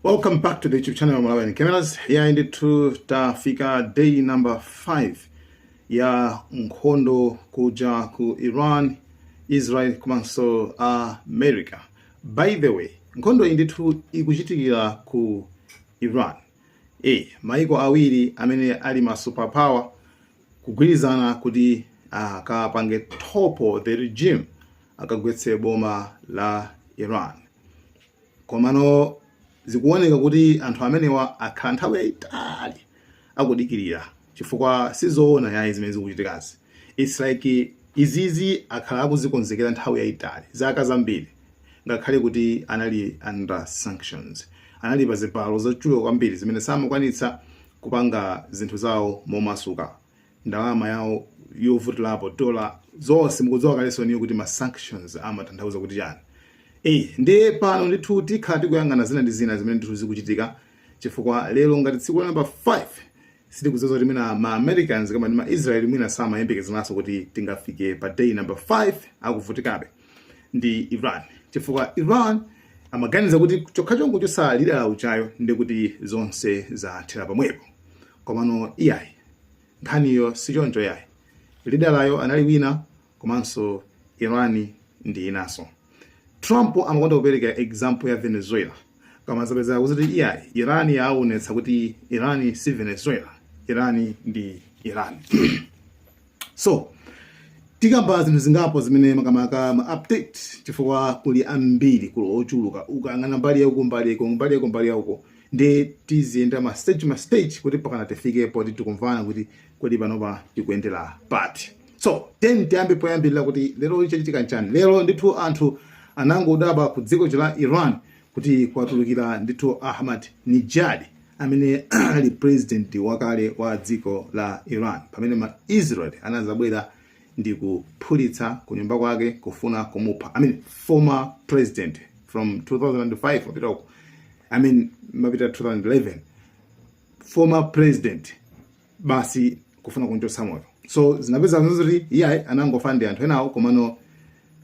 Welcome back to the YouTube channel Malawi Cameras. Ya, ndithu tafika day number 5 ya nkhondo kuja ku Iran, Israel komanso America. By the way, nkhondo iyi ndithu ikuchitikira ku Iran. Maiko awiri amene ali ma superpower kugwirizana kuti akapange topple the regime, akagwetse boma la Iran. Komano zikuoneka kuti anthu amenewa akhala nthawi yayitali akudikirira, chifukwa sizoona yayi zimene zikuchitikazi. It's like izizi akhala akuzikonzekera nthawi yayitali, zaka zambiri, ngakhale kuti anali under sanctions, anali pa zibalo zochuluka kwambiri zimene samakwanitsa kupanga zinthu zawo momasuka, ndalama yawo yovutirapo, dola, zonse. Mukudziwa kalenso niyo kuti ma sanctions amatanthauza kuti chani. Ndiye pano ndithu tikhala tikuyang'ana zina ndi zina zimene ndithu zikuchitika, chifukwa lero ngati tsiku la number 5 sitikudziwa kuti mwina ma Americans kama ndi ma Israel mwina samayembekezeranso kuti tingafike pa day number 5 akuvutikabe ndi Iran, chifukwa Iran amaganiza kuti chokhachongo chosalira uchayo ndi kuti zonse zathera pamwepo. Komano iyayi, nkhaniyo sichoncho yayi. Lidalayo anali wina, komanso Iran ndi inanso. Trump amakonda kupereka example ya Venezuela, koma zapeza kuti iyayi, Iran yaonetsa kuti Iran si Venezuela, Iran ndi Iran. So tikamba zinthu zingapo zimene makamaka ma update, chifukwa kuli ambiri, kuli ochuluka. Ukayang'ana mbali yauko, mbali yauko, mbali yauko, mbali yauko, ndi tiziyenda ma stage, ma stage, kuti pakana tifike poti tikumvana kuti kodi panopa tikuyendera pati. So then tiyambe poyambirira kuti lero chachitika nchani. Lero ndithu anthu anangodabwa ku dziko la Iran kuti kwatulukira ndithu Ahmad Nijad, amene ali president wakale wa dziko la Iran, pamene ma Israel anazabwera ndi kuphulitsa kunyumba kwake kufuna kumupha. I mean, former president from 2005 mapita uko, I mean, mapita 2011, former president basi kufuna kunchotsa moyo. So zinapeza kuti iyayi, anangofa ndi anthu enawo, komano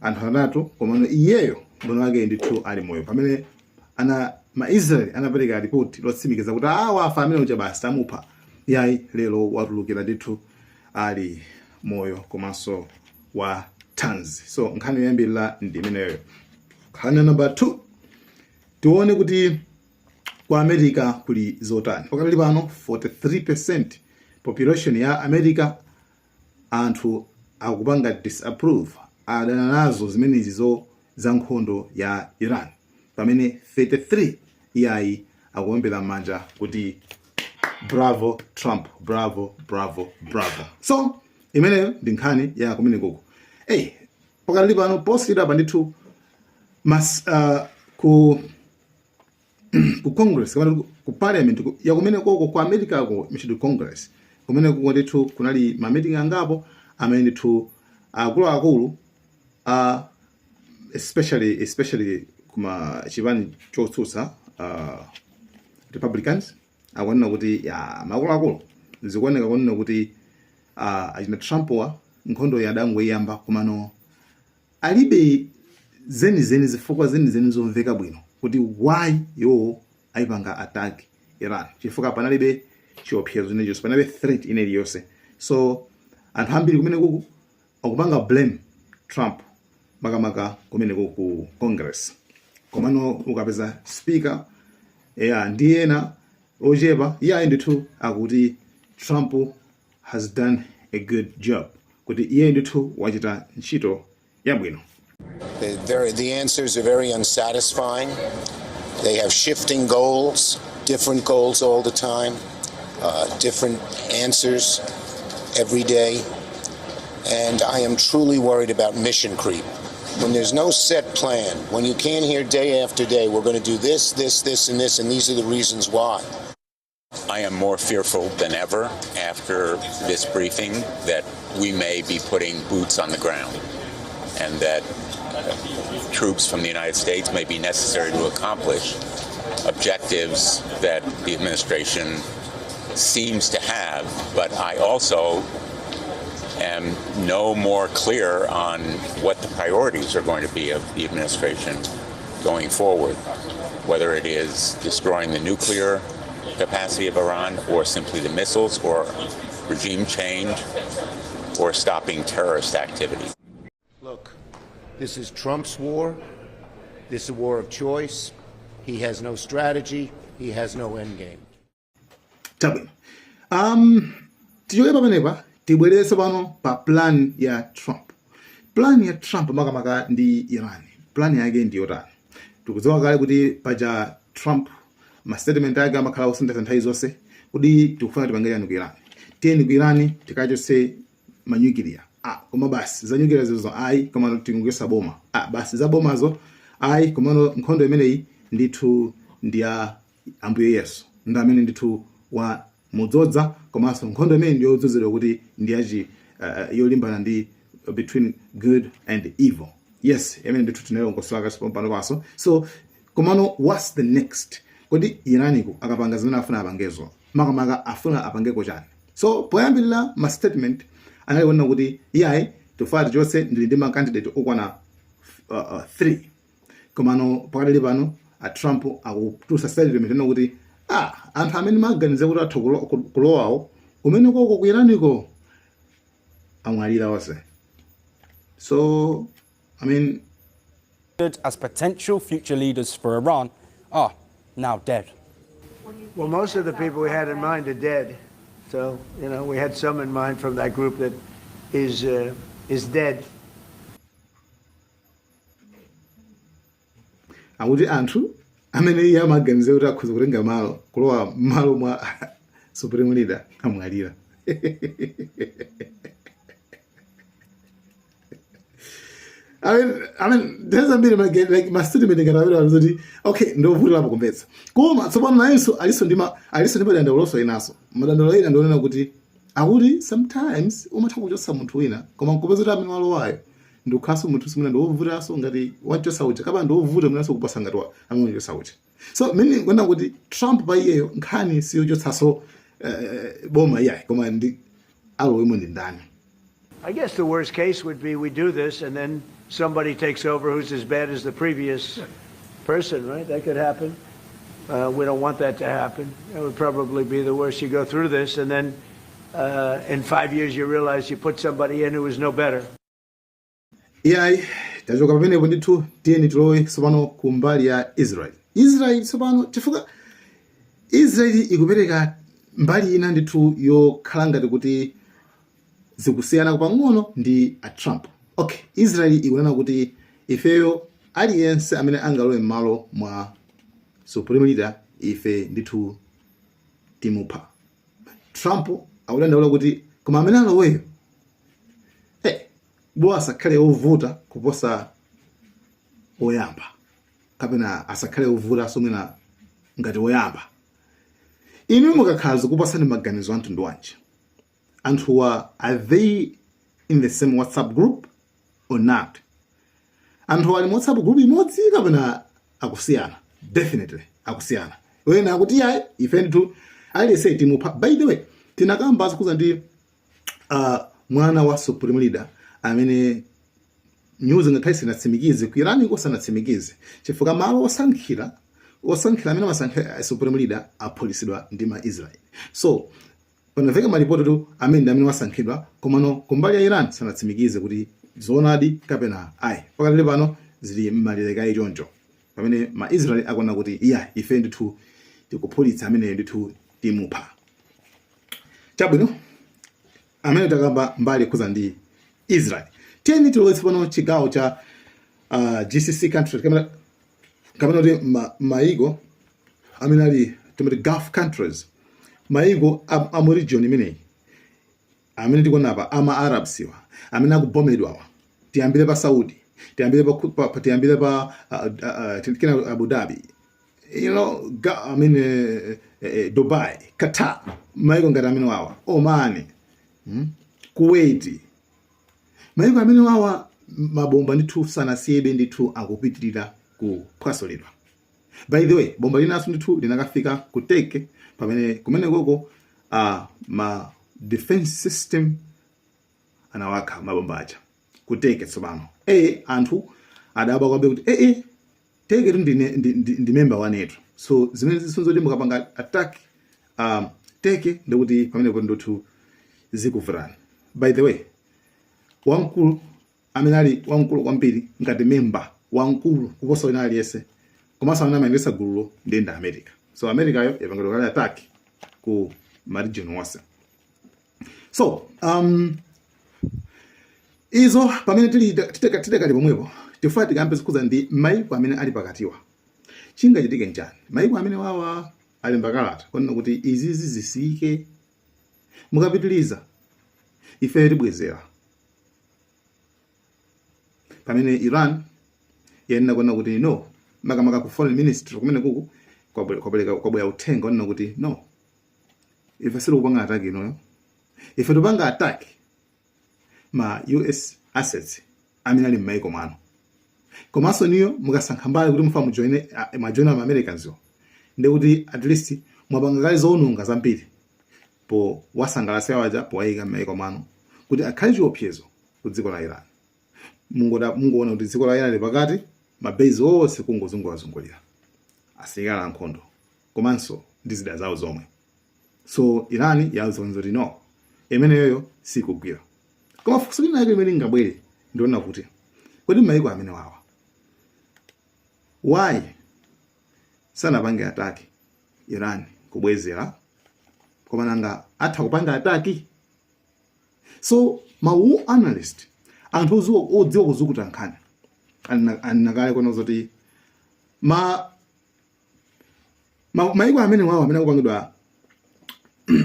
anthu atatu, komano iyeyo mbono wake ndithu ali moyo, pamene ana maisrael anapereka ripoti lotsimikiza kuti awa afa amene uja, basi tamupha. Yayi, lero watulukira ndithu ali moyo komanso wa thanzi. So nkhani yoyambirira ndi imeneyo. Nkhani number 2, tione kuti ku America kuli zotani. Pakatali pano 43% population ya America, anthu akupanga disapprove, adana nazo zimenezi zo za nkhondo ya Iran, pamene 33 iyayi, akuombera manja kuti "Bravo Trump, bravo, bravo, bravo." So imeneyo ndi nkhani ya kumenekoko. Hey, pakatali pano posachedwa pa ndithu mas ku Congress kapena ku parliament ya kumene koko ku America ko, mchiti Congress, kumene koko ndithu kunali ma meeting angapo amene ndithu akuluakulu especially kuma chipani chotsutsa, Republicans, akunena kuti ya makuluakulu zikuoneka kunena kuti achina Trump wa nkhondo yadangoyamba, komano alibe zenizeni, zifukwa zenizeni zomveka bwino kuti why iwo ayipanga attack Iran, chifukwa panalibe chiopsezo chinecho, panalibe threat ine iliyonse. So anthu ambiri kumene kuku akupanga blame Trump, makamaka kumene ku Congress. Komano ukapeza speaker ya ndi ena ochepa, iye ndithu akuti Trump has done a good job, kuti iye ndithu wachita ntchito yabwino. The answers are very unsatisfying. They have shifting goals, different goals all the time, different answers every day. And I am truly worried about mission creep. When there's no set plan, when you can't hear day after day, "We're going to do this, this, this, and this, and these are the reasons why." I am more fearful than ever after this briefing that we may be putting boots on the ground and that troops from the United States may be necessary to accomplish objectives that the administration seems to have. But I also am no more clear on what the priorities are going to be of the administration going forward. Whether it is destroying the nuclear capacity of Iran or simply the missiles or regime change or stopping terrorist activity. Look, this is Trump's war. This is a war of choice. He has no strategy. He has no end game. Chabwino, tichoke pamenepa, tibwerere tsopano pa plan ya Trump. Plan ya Trump makamaka ndi Iran, plan yake ndi yotani? Tikudziwa kale kuti paja Trump ma statement ake amakhala osintha nthawi zonse, kuti tikufuna tipange chani ku Iran, tiyeni ku Iran tikachotse manyukiliya, ah, koma basi za nyukiliya zizo ayi, koma tingochotsa boma, ah, basi za bomazo ayi, komano nkhondo imeneyi ndithu ndi ya Ambuye Yesu, ndi amene ndithu wamudzodza, komanso nkhondo imene ndi yodzozedwa kuti ndi yachi yolimbana ndi between good and evil. Yes, imene ndithu tinayilongosola pano paso. So komano what's the next? Kodi Iraniko akapanga zimene afuna apangezo, makamaka afuna apangeko chani? So poyambirira ma statement anali kunena kuti iyayi, tifuna tichotse, ndili ndi ma candidate okwana 3. Komano pakadali pano a Trump akutulutsa statement ino kuti ah, anthu amene maganiza kuti atha kulowawo kumene koko ku Iraniko amwalira onse. So I mean, as potential future leaders for Iran are now dead. Well, most of the people we had in mind are dead. So, we had some in mind from that group that is dead. Akuti anthu amene iye amaganiza kuti akhoza kutenga malo, kulowa malo mwa supreme leader, amwalira. I mean, there's ambiri ma like ma statement ngati amene azoti okay, ndovutirapo kumvetsa. Koma tsopano nayenso alinso ndi madandauloso enaso. Madandaulo ena ndionena kuti akuti sometimes umatha kuchotsa munthu wina, koma nkupeza kuti amene walowayo ndikukhalanso munthu simuna ndiwovutanso ngati wachotsa uja, kapena ndiwovuta mwinanso kuposa ngati amene wachotsa uja. So meaning kuona kuti Trump pa iyeyo nkhani siyochotsanso boma iyayi, koma ndi alowemo ndi ndani. I guess the worst case would be we do this and then somebody takes over who's as bad as the previous person, right? That could happen. We don't want that to happen. That would probably be the worst. You go through this and then in 5 years you realize you put somebody in who was no better. Iyayi, tachoka pamenepo ndithu, tiyeni tilowe tsopano ku mbali ya Israel. Israel tsopano, chifukwa Israel ikupereka mbali ina ndithu yokhala ngati kuti zikusiyana pang'ono ndi a Trump. Okay, Israel ikunena kuti ifeyo aliyense amene angalowe m'malo mwa supreme leader, ife ndithu timupha. Trump akudandaula kuti koma amene aloweyo bola asakhale ovuta kuposa oyamba, kapena asakhale ovuta mwina ngati oyamba. Inu mukakhala, zikupasani maganizo a mtundu wanji? Anthuwa, are they in the same WhatsApp group or not? Anthuwa ali mu WhatsApp group imodzi kapena akusiyana? Definitely akusiyana. Wena akuti yayi, ife ndithu aliyense timupha. By the way, tinakamba zokhuza ndi mwana wa supreme leader amene news ngakhale sinatsimikize, ku Iran sanatsimikize, chifukwa malo osankhira amene amasankhira supreme leader aphulitsidwa ndi ma Israel. So panamveka malipoti tu amene ndi amene wasankhidwa, komano kumbali ya Iran sanatsimikize kuti zoonadi kapena ayi. Pakatili pano zili mmalire kayi choncho, pamene ma Israel akuona kuti iya, ife ndithu tikuphulitsa ameneyo, ndithu timupha. Chabwino, amene takamba mbali khuza ndi Israel, tiyeni tilowetse pano chigawo cha GCC country, kapena kuti maiko amene ali timati Gulf countries, maiko a mu region imeneyi amene tikuona apa, ama Arabs iwa amene akubomedwawa. Tiyambire pa Saudi, tiyambire pa kina Abu Dhabi, I mean, Dubai, Qatar, maiko ngati amene wawa, Oman, Kuwait, maiko amene wawa mabomba ndithu sanasiyebe, ndithu akupitirira kuphwasulidwa. By the way, bomba linanso ndithu linakafika ku Turkey, pamene kumene koko ma defense system anawakha mabomba aja ku Turkey. Tsopano anthu adabwa kwambiri kuti Turkey tu ndi member wa NATO. So zimene zisonzo kuti mukapanga attack Turkey, ndikuti pamenepo ndithu zikuvutani. By the way, wamkulu amene ali wamkulu kwambiri ngati member wamkulu kuposa wina aliyense komanso amene amayendetsa gululo ndiye ndi America. So America yo yapangidwa kale attack ku ma region wonse. So izo pamene tili tidakali pomwepo, tifuna tikambe zikhuza ndi maiko amene ali pakatiwa. Chingachitike njani? Maiko amene wawa alemba kalata kunena kuti izizi zisiyike, mukapitiliza ife tibwezera, pamene Iran yanena kuona kuti no, makamaka ku foreign ministry kumene kuku kwabwera uthenga onena kuti no, ife sitikupanga attack inoyo, ife tipanga attack ma US assets amene ali m'maiko mwano. Komanso niyo mukasankha mbali kuti mufa mujoine, mwajoina ma Americans yo, ndikuti at least mwapanga kale zowononga zambiri po wasangalatsa waja powayika m'maiko mwano kuti akhale chiopsezo ku dziko la Iran. Mungoona kuti dziko la Iran pakati ma base onse kungozungurazungulira asilikali ankhondo komanso ndi zida zawo zomwe. So Iran yazonza kuti no, imeneyoyo sikugwira. Koma funso lina lake limene lingabwere ndiona kuti kodi maiko amene wawa why sanapange attack Iran kubwezera? Koma nanga atha kupanga attack? So ma war analyst, anthu odziwa kuzukuta nkhani, anena kale kuona zoti maiko amene wawo amene akupangidwa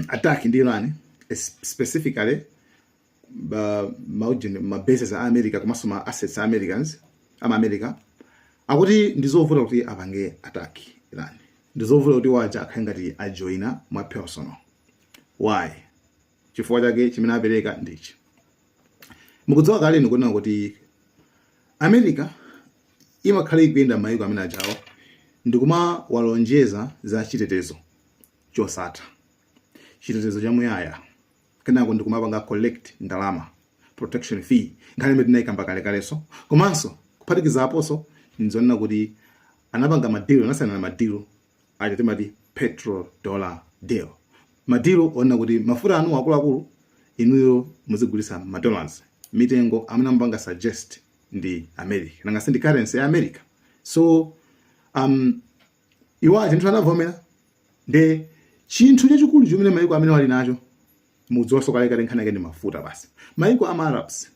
attack ndi Iran, specifically ma bases a America komanso ma assets a Americans, ama America, akuti ndizovuta kuti apange attack Iran, ndizovuta kuti waja akhale ngati ajoina mwa personal. Why? Chifukwa chake chimene apereka ndichi: mukudziwa kale inu kunena kuti America imakhala ikuyenda m'mayiko amene ajawo ndikumawalonjeza za chitetezo chosatha, chitetezo chamuyaya, kenako ndikumapanga collect ndalama, protection fee, nkhani imene tinayikamba kalekaleso. Komanso kuphatikizaponso nzonena kuti anapanga ma deal, anasainana ma deal aja timati petrol dollar deal, ma deal onena kuti mafuta anu akuluakulu inuyo muzigulisa ma dollars, mitengo amene amapanga suggest ndi America, nanga si ndi currency ya America. So iwo chinthu anavomera. Ndi chinthu chachikulu chimene maiko amene wali nacho, mudziwanso kalekale, nkhani yake ndi mafuta basi. Maiko ama Arabs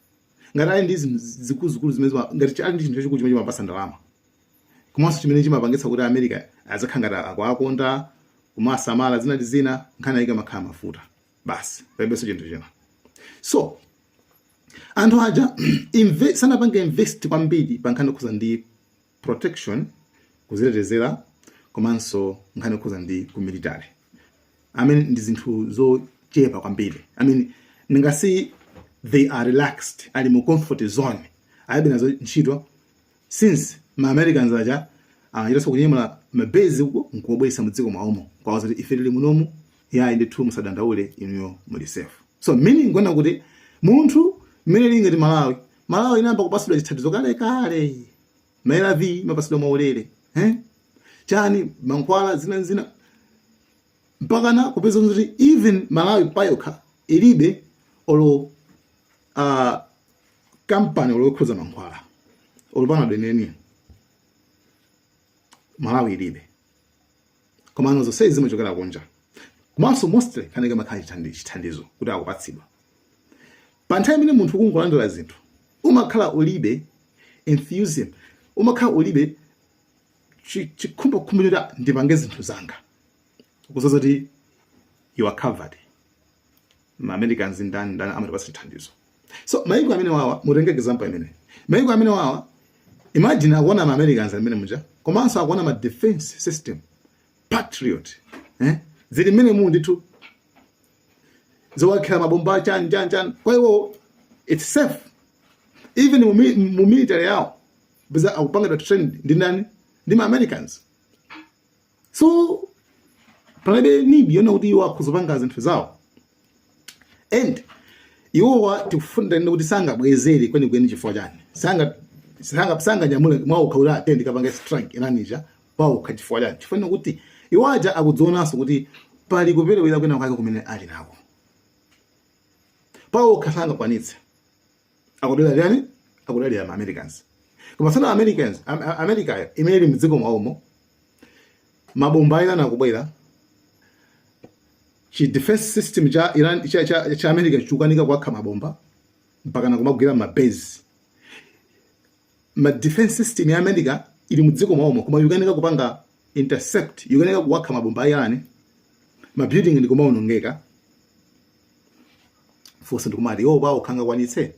ngati ali ndi zinthu zikuluzikulu zimene ngati ali ndi chinthu chachikulu chimene chimapasa ndalama komanso chimene chimapangitsa kuti America azakhala ngati akuakonda, kumasamala zina ndi zina, nkhani yake makhala mafuta basi, palibenso chinthu china. So anthu aja sanapange invest kwambiri pa nkhani yokhuza ndi protection, kuzitetezera, komanso nkhani yokhuza ndi ku military. I mean, ndi zinthu zochepa kwambiri. I mean, ningasi they are relaxed, ali mu comfort zone, alibe nazo ntchito since ma Americans aja amachitanso kunyamula ma base uko nkuwabweretsa mu dziko mwawomo, kwawaza kuti ife tili munomu, yayi ndithu, musadandaule, inuyo muli safe. So meaning kuona kuti munthu mmene lili ngati Malawi, Malawi inayamba kupasidwa chithandizo kale kale, ma ARV mapasidwa mwaulere, eh? Chani, mankhwala, zina zina, mpakana kupeza kuti even Malawi payokha ilibe olo kampani olo yokhuza mankhwala, olo Panado ineni Malawi ilibe. Komano zonsezi zimachokera kunja, komanso mostly kaneke makhala chithandizo kuti akupatsidwa. Pa nthawi imene munthu ukungolandira zinthu, umakhala ulibe enthusiasm, umakhala ulibe chikhumbokhumbo choti ndipange zinthu zanga, kuzoza kuti you are covered, ma Americans ndani ndani amatipatsa chithandizo. So maiko amene wawa, mutenge example imene maiko amene wawa, imagine akuona ma Americans amene muja, komanso akuona ma defense system Patriot, eh? Zili mmene mu ndithu zowakhira mabomba, chani chani chani. Kwa iwo it's safe. Even mu military yawo biza akupangidwa train ndi ndani? Ndi ma Americans. So palibe need yona kuti iwo akuzopanga zinthu zawo. And iwowa tikufuna kuti sangabwezere kwenikweni. Chifukwa chani sanga? Sanganyamule mwaokha kuti ate ndikapange strike Iran ija paokha. Chifukwa chani? Chifukwa kuti iwo aja akudzionanso kuti pali kuperewera kwina kwake kumene ali nako. Paokha sangakwanitse, akudalira yani? Akudalira ma Americans. Koma sana Americans, America imene ili mdziko mwawomo, mabomba a Iran akubwera, chi defense system cha Iran, cha America chikukanika kuwakha mabomba mpaka nakumagwira ma base. Ma defense system ya America ili mdziko mwawomo, koma ikukanika kupanga intercept, ikukanika kuwakha mabomba a Iran. Ma building ndikumaonongeka. Funso ndikumati, iwo pawo khangakwanitse?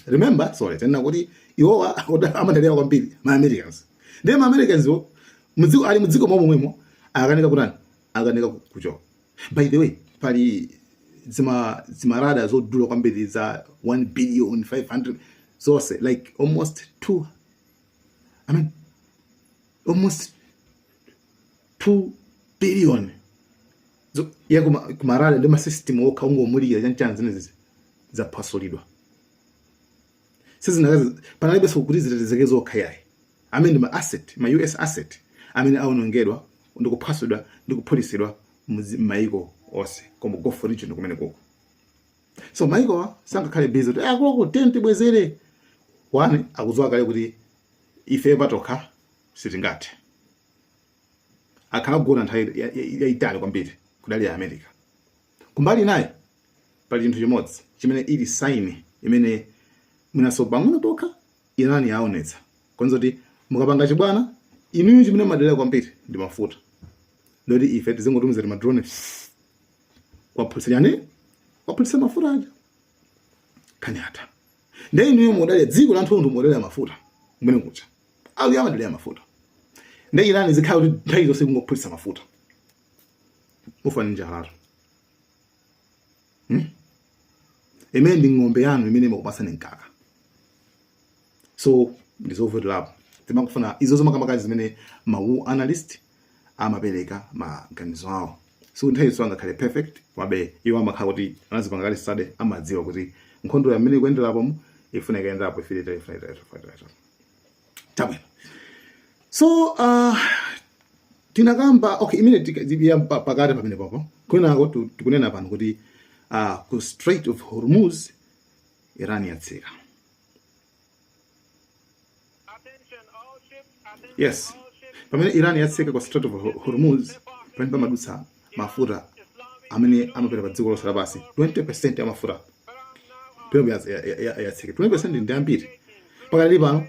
Remember, sorry, tena kuti iwowa amadalira kwambiri ma Americans. Ndiye ma Americans wo mudziko, ali mudziko mwawo momwemo, akanika kutani? Akanika kuchoka. By the way, pali zima radar zodula kwambiri za 1 billion 500 zonse, like almost 2, I mean, almost 2 billion ya kuma radar ndi ma system okha ungomulira chanchana, zimenezi zaphwasulidwa. Sizinakazi, panalibenso kuti zitetezeke zokha, yayi. Amene ndi ma asset, ma US asset amene awonongedwa ndi kuphwasulidwa ndi kuphulisidwa m'mayiko onse koma Gulf region kumene koko. So mayikowa sangakhale busy kuti akuluakulu, tiyeni tibwezere. One, akudziwa kale kuti ife patokha sitingathe. Akhala kugona nthawi yayitali kwambiri kudalira America. Kumbali naye pali chinthu chimodzi chimene ili sign imene mwinaso pang'ono pokha Iran yaonetsa konza kuti mukapanga chibwana inuyo, chimene madalira kwambiri ndi mafuta, ndoti ife tizingotumiza ma drone kwaphulitsa chani? Kwaphulitsa mafuta aja, kanyata. Ndiye inuyo mudalira dziko la nthunthu, mudalira mafuta kumene kucha ali amadalira mafuta. Ndiye Iran zikhala kuti nthawi zonse kungophulitsa mafuta, mufa ndi njalatu, Imene ndi ng'ombe yanu imene imakupatsani mkaka. So ndizovutirapo, timakufuna izo zomakamakazi zimene ma war analyst amapereka maganizo awo. So nthawi zonse angakhale perfect, komabe iwo amakhala kuti anazipanga kale study, amadziwa kuti nkhondo yamene ikuyenderapo ifuna ikayenderapo, ifilita ifuna ifuna ifuna. Chabwino. So tinakamba, okay, imene ya pakati pamene papo kwinako tikunena pano kuti ku Strait of Hormuz Iran yatseka. Yes, pamene Iran yatseka ku Strait of Hormuz, pamene pamadutsa mafuta amene amapita pa dziko lonse lapansi, 20% ya mafuta pamene yatseka, 20% ndi ambiri. Pakati pano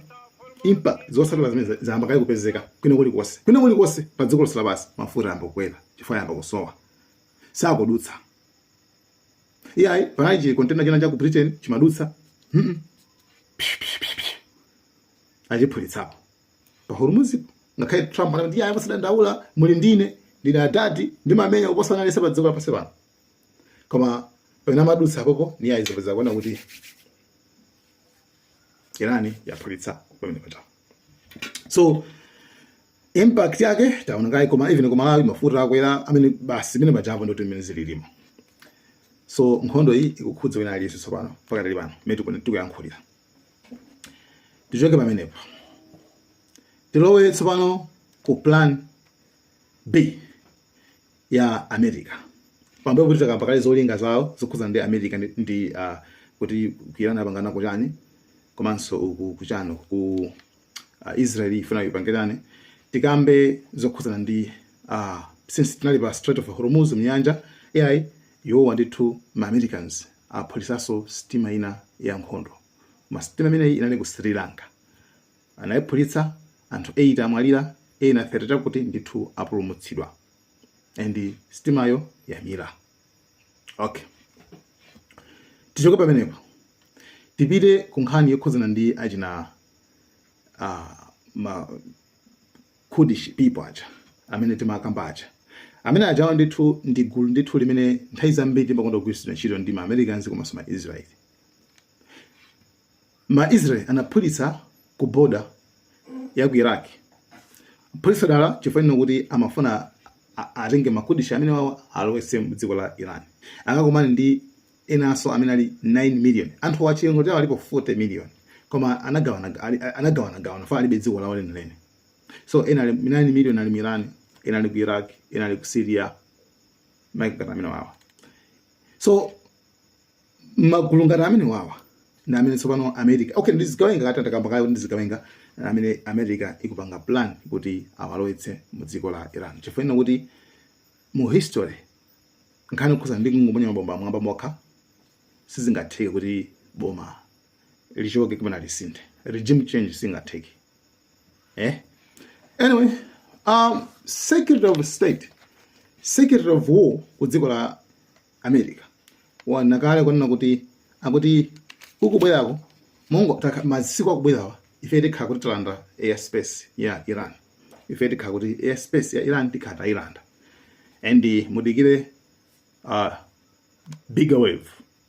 impact zotsatira zimene zayamba kale kupezeka kwina kulikonse, kwina kulikonse pa dziko lonse lapansi, mafuta ayamba kukwera chifukwa ayamba kusowa, sakudutsa iyayi. Panali chi container china cha ku Britain chimadutsa, Achiphulitsapo pa Hormuz. Ngakhale Trump anati, "Iyayi, musadandaula, muli ndine, ndine adadi, ndimamenya kuposa analese pa dziko lapansi pano," koma pamene amadutsa apopo ni ayi, zapeza kuona kuti Iran yaphulitsa pamene pachapo. So impact yake taona kayi, koma even ku Malawi mafuta akwera amene basi imene pachapo ndoti imene zililimo. So nkhondo iyi ikukhudza wina aliyense tsopano pakatali pano mmene tikuyankhulira. Tichoke pamenepo, tilowe tsopano ku plan B ya America. Pambuyo kuti takamba kale zolinga zawo zokhudzana ndi America ndi kuti ku Iran apangana kuchani, komanso uku kuchano ku Israel ifuna ipangirane, tikambe zokhudzana ndi since tinali pa Strait of Hormuz, mnyanja yayi, iwowa ndithu ma Americans aphulisanso sitima ina ya nkhondo. Ma sitima imeneyi inali ku Sri Lanka, anayiphulitsa, anthu 8 amwalira, ena 30 chakuti ndithu apulumutsidwa, and sitimayo yamira. Okay, tichoke pamenepo, tipite ku nkhani yokhudzana ndi achina ma Kurdish people aja amene timakamba aja, amene ajawo ndithu ndi gulu ndithu limene nthawi zambiri timakonda kugwiritsidwa ntchito ndi ma Americans komanso ma Israel. Ma Israel anaphulitsa ku border ya ku Iraq, phulitsa dala chifukwa kuti amafuna atenge ma Kurdish amene wawo alowetse mdziko la Iran, akakumane ndi enanso amene ali 9 million. Anthu achilengo chawo alipo 40 million, koma Koma anagawana, anagawanagawana fa alibe dziko lawo lenileni. So ena ali 9 million ali mu Iran, ena ali ku Iraq, ena ali ku Syria, maiko ngati amene wawa. So magulu ngati amene wawa ndi amene tsopano America, okay, ndizigawenga kati ndakamba kayo, ndizigawenga amene America ikupanga plan kuti awalowetse mu dziko la Iran, chifukwa kuti mu history nkhani kukhuza ndi kungoponya mabomba mwamba mokha sizingatheke kuti boma lichoke kapena lisinthe. Regime change singatheke, eh. Anyway, Secretary of State, Secretary of War ku dziko la America wanakale kunena kuti akuti kukubwerako mongo masiku akubwerawa ife tikhala kuti talanda airspace ya Iran. Ife tikhala kuti airspace ya Iran tikhala tayilanda, and mudikire bigger wave,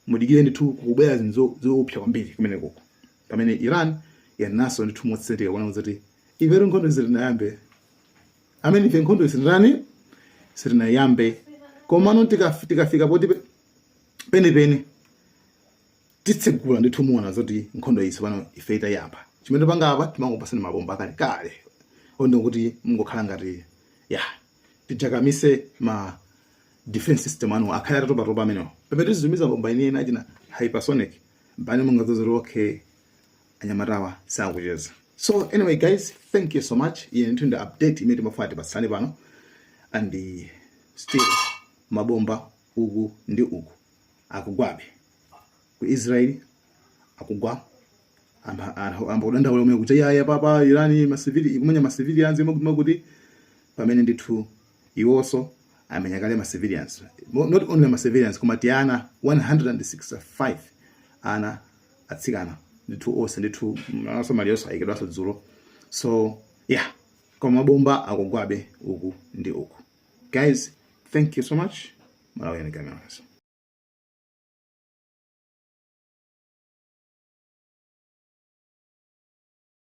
mudikire ndithu kukubwera zinthu zoopsa kwambiri kumene kuko, pamene Iran yanaso ndithu motsindika kuona kuti ife nkhondo sitinayambe, amene ife nkhondo sitinani, sitinayambe, komano tikafika poti penipeni titsegula ndithu, muona zoti nkhondo iyi pano ife itayamba. Chimene panga apa, timangopasani mabomba akalekale ondo kuti mungokhala ngati ya tijakamise ma defense system anu akhale atatopatopa amenewo. Pamene tizizumiza mabomba enieni achina hypersonic, mpane mungadzozoti okay, anyamatawa sakucheza. So anyway guys, thank you so much. Iye ndithu ndi update imene timafuna tipatsane pano, and still mabomba uku ndi uku akugwabe. Ku Israel akugwa, amba kudandaula omwe kuti yaya papa Iran ma civilian, ikumenya ma civilians kuti pamene ndithu iwonso amenya kale ma civilians. Not only ma civilians, koma tiana 165, ana atsikana ndithu onse ndithu asomaliyonso ayikidwanso dzulo. So yeah, koma mabomba akugwabe uku ndi uku. Guys, thank you so much. Malawi Cameras.